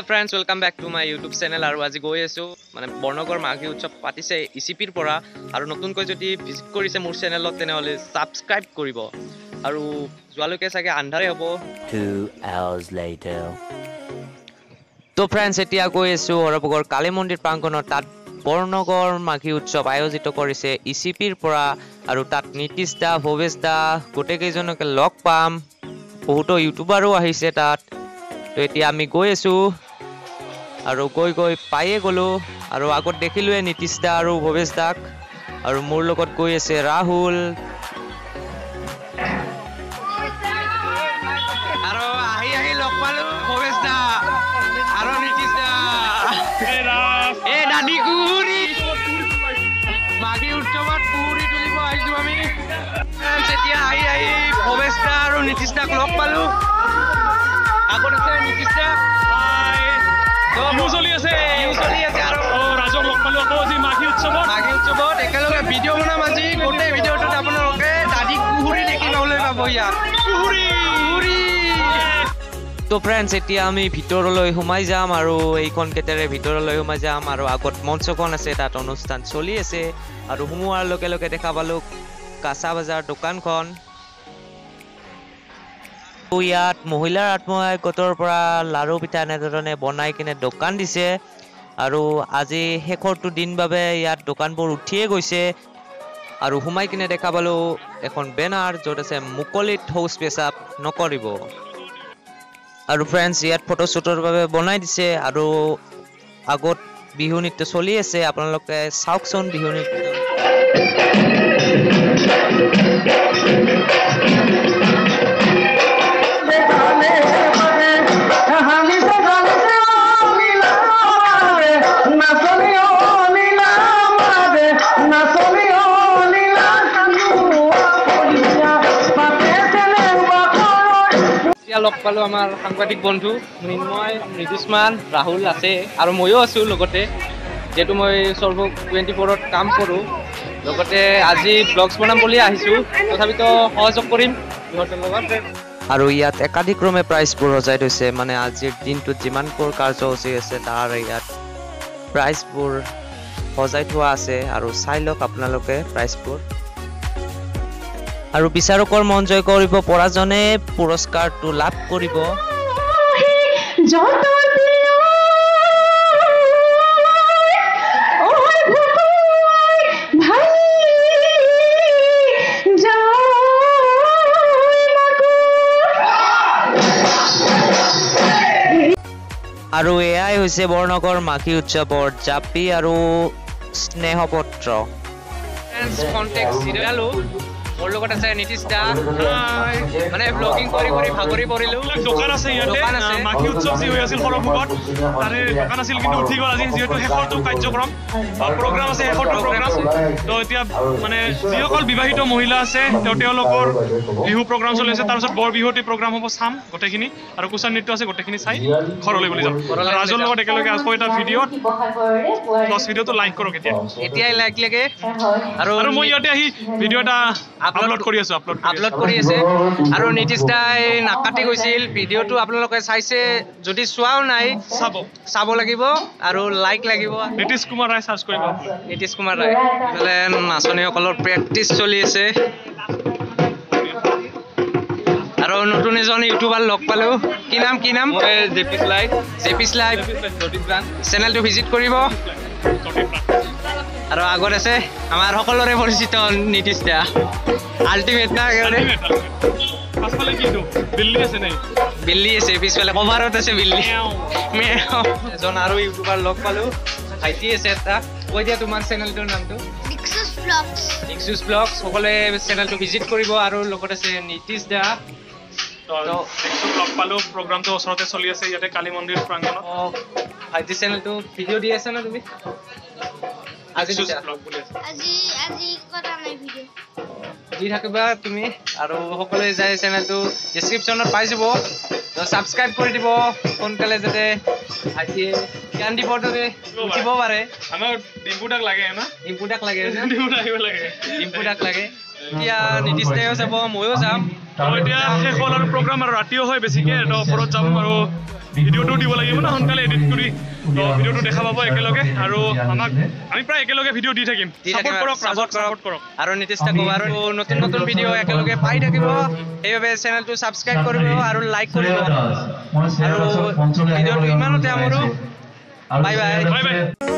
Friends, welcome back to my YouTube channel. আৰু আজি গৈ আছোঁ মানে বৰনগৰ মাঘী উৎসৱ পাতিছে ই চি পিৰ পৰা। আৰু নতুনকৈ যদি ভিজিট কৰিছে মোৰ চেনেলত তেনেহ'লে ছাবস্ক্ৰাইব কৰিব। আৰু যোৱালৈকে চাগে আন্ধাৰে হ'ব। 2 hours later. তো ফ্ৰেণ্ডছ, এতিয়া গৈ আছোঁ সৰভোগৰ কালী মন্দিৰ প্ৰাংগণত। তাত বৰনগৰ মাঘী উৎসৱ আয়োজিত কৰিছে ই চি পিৰ পৰা। আৰু তাত নীতিশ দা, ভৱেশ দা গোটেইকেইজনকে লগ পাম। বহুতো ইউটিউবাৰো আহিছে তাত। তো এতিয়া আমি গৈ আছোঁ আৰু গৈ গৈ পায়ে গ'লোঁ। আৰু আগত দেখিলোৱে নীতিশ দা আৰু ভৱেশ দাক। আৰু মোৰ লগত গৈ আছে ৰাহুল। আৰু আহি আহি লগ পালোঁ ভৱেশ দা আৰু নীতিশ দা। এই দাদী কুহুৰী মাঘী উৎসৱত কুহুৰী তুলিব আহিছোঁ আমি। এতিয়া আহি আহি ভৱেশ দা আৰু নীতিশ দাক লগ পালোঁ। আগত আছে নীতিশ দা। বিহু চলি আছে, বিহু চলি আছে। আৰু ৰাজক লগ পালোঁ আকৌ আজি মাঘী উৎসৱত। মাঘী উৎসৱত একেলগে ভিডিঅ' বনাম আজি। গোটেই ভিডিঅ'টোত আপোনালোকে দাদী কুহুৰী দেখিবলৈ পাব ইয়াত। কুহুৰী কুহুৰী। তো ফ্ৰেণ্ডছ, এতিয়া আমি ভিতৰলৈ সোমাই যাম। আৰু এইখন গেটেৰে ভিতৰলৈ সোমাই যাম। আৰু আগত মঞ্চখন আছে, তাত অনুষ্ঠান চলি আছে। আৰু সোমোৱাৰ লগে লগে দেখা পালোঁ কাঁচা বজাৰ দোকানখন। ইয়াত মহিলাৰ আত্মসহায়ক গোটৰ পৰা লাড়ু পিঠা এনেধৰণে বনাই কিনে দোকান দিছে। আৰু আজি শেষৰটো দিন বাবে ইয়াত দোকানবোৰ উঠিয়ে গৈছে। আৰু সোমাই কিনে দেখা পালোঁ এখন বেনাৰ য'ত আছে মুকলিত শৌচ পেচাব নকৰিব। আৰু ফ্ৰেণ্ডছ, ইয়াত ফটোশ্বুটৰ বাবে বনাই দিছে। আৰু আগত বিহু নৃত্য চলি আছে, আপোনালোকে চাওকচোন বিহু নৃত্য। লগ পালোঁ আমাৰ সাংবাদিক বন্ধু মৃন্ময়, মৃদুস্মান, ৰাহুল আছে আৰু ময়ো আছোঁ লগতে। যিহেতু মই সৰভোগ 24ত কাম কৰোঁ, লগতে আজি ব্লগছ বনাম বুলি আহিছোঁ, তথাপিতো সহযোগ কৰিম সিহঁতৰ লগত। আৰু ইয়াত একাধিক্ৰমে প্ৰাইজবোৰ সজাই থৈছে। মানে আজিৰ দিনটোত যিমানবোৰ কাৰ্যসূচী আছে তাৰ ইয়াত প্ৰাইজবোৰ সজাই থোৱা আছে। আৰু চাই লওক আপোনালোকে প্ৰাইজবোৰ। আৰু বিচাৰকৰ মন জয় কৰিব পৰাজনে পুৰস্কাৰটো লাভ কৰিব। আৰু এয়াই হৈছে বৰনগৰ মাঘী উৎসৱৰ জাপি আৰু স্নেহপত্ৰ। মোৰ লগত আছে নীতিশ দা। মানে ব্লগিং কৰি কৰি ভাগৰি পৰিলো। দোকান আছে ইয়াতে, মাঘী উৎসৱ যি হৈ আছিল সৰভোগত তাৰে দোকান আছিল, কিন্তু উঠি গ'ল আজি যিহেতু শেষৰটো কাৰ্যক্ৰম বা প্ৰগ্ৰাম আছে, শেষৰটো প্ৰগ্ৰাম। তো এতিয়া মানে যিসকল বিবাহিত মহিলা আছে তেওঁলোকৰ বিহু প্ৰগ্ৰাম চলি আছে। তাৰপিছত বৰ বিহুৱতী প্ৰগ্ৰাম হ'ব, চাম গোটেইখিনি। আৰু কুচান নৃত্য আছে, গোটেইখিনি চাই ঘৰলৈ বুলি যাম। ৰাজৰ লগত একেলগে আকৌ এটা ভিডিঅ'ত, প্লাছ ভিডিঅ'টো লাইক কৰক এতিয়া, এতিয়াই লাইক লাগে। আৰু মই ইয়াতে আহি ভিডিঅ' এটা আপলোড কৰি আছো, আপলোড কৰি আছে। আৰু নীতিশ দাই নাকাটি গৈছিল ভিডিঅ'টো, আপোনালোকে চাইছে যদি চোৱাও নাই চাব লাগিব আৰু লাইক লাগিব। নীতিশ কুমাৰ ৰায় চাৰ্চ কৰিব, নীতিশ কুমাৰ ৰায়। ইফালে নাচনীসকলৰ প্ৰেক্টিচ চলি আছে। আৰু নতুন এজন ইউটিউবাৰ লগ পালোঁ। কি নাম, কি নাম? জেপিছ লাইভ। জেপিছ লাইভ চেনেলটো ভিজিট কৰিব। আৰু আগত আছে আমাৰ সকলোৰে পৰিচিত নীতিশ দা, আল্টিমেট না একেবাৰে। বিল্লী আছে পিছফালে, কভাৰত আছে বিল্লী। এজন আৰু ইউটিউবাৰ লগ পালোঁ, ভাইটি আছে এটা। কৈ দিয়া তোমাৰ চেনেলটোৰ নামটো। নিক্সুছ ব্লগছ। সকলোৱে চেনেলটো ভিজিট কৰিব। আৰু লগত আছে নীতিশ দা। লগ পালোঁ, প্ৰগ্ৰামটো ওচৰতে চলি আছে ইয়াতে কালী মন্দিৰ প্ৰাংগণত। ভাইটি চেনেলটো ভিডিঅ' দি আছে না তুমি? আজি দি থাকিবা তুমি। আৰু সকলোৱে যায় চেনেলটো ডিছক্ৰিপশ্যনত পাই যাব, ছাবস্ক্ৰাইব কৰি দিব সোনকালে, যাতে ভাইটিয়ে জ্ঞান দিবৰ দৰে উঠিব পাৰে। আমাৰ ডিম্পু দাক লাগে না, ডিম্পু দাক লাগে, ডিম্পু দাক লাগে, ডিম্পু দাক লাগে। এতিয়া নীতিশ দায়ো যাব, ময়ো যাম। তো এতিয়া শেষ হ'ল আৰু প্ৰগ্ৰাম, আৰু ৰাতিও হয় বেছিকৈ, তো ঘৰত যাম আৰু ভিডিঅ'টো দিব লাগিব ন সোনকালে এডিট কৰি। তো ভিডিঅ'টো দেখা পাব একেলগে, আৰু আমাক আমি প্ৰায় একেলগে ভিডিঅ' দি থাকিম। ছাপোৰ্ট কৰক, ৰাজক ছাপোৰ্ট কৰক আৰু নীতিশ থাকক, আৰু নতুন নতুন ভিডিঅ' একেলগে পাই থাকিব। সেইবাবে চেনেলটো ছাবস্ক্ৰাইব কৰিব আৰু লাইক কৰিব। আৰু ভিডিঅ'টো ইমানতে আমাৰো, বাই বাই। Bye bye.